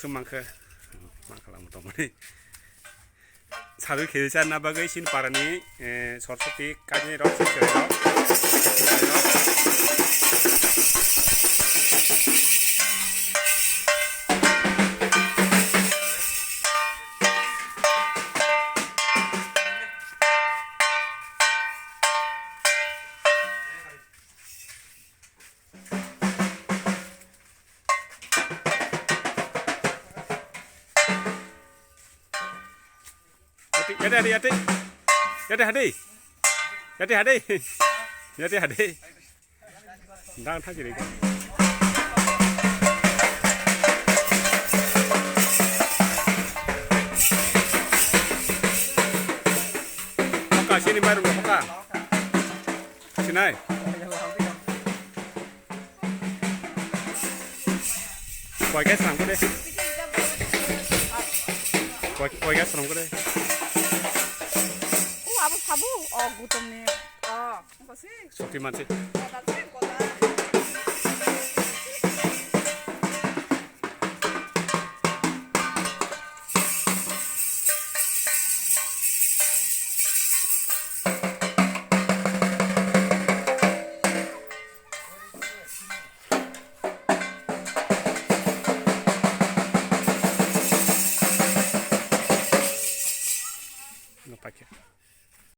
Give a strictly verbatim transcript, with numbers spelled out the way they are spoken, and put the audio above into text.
Tum mangkhe. Mangkhala mo tongmani. Sadhu khilsa na bagwi sin parani, eh, Saraswati kajni rok sin chwrai rok. Yate, yate, yate, yate. Yate hade. Yate hade. Yate hade. Dang thang kiri. Hoka, sini baru hoka. Sinai. Koi gas ram ko de. Koi, koi gas ram ko de. O abo sabu, o gutom ni. O, ko si. Sokti mansi. Ko ta si, ko ta.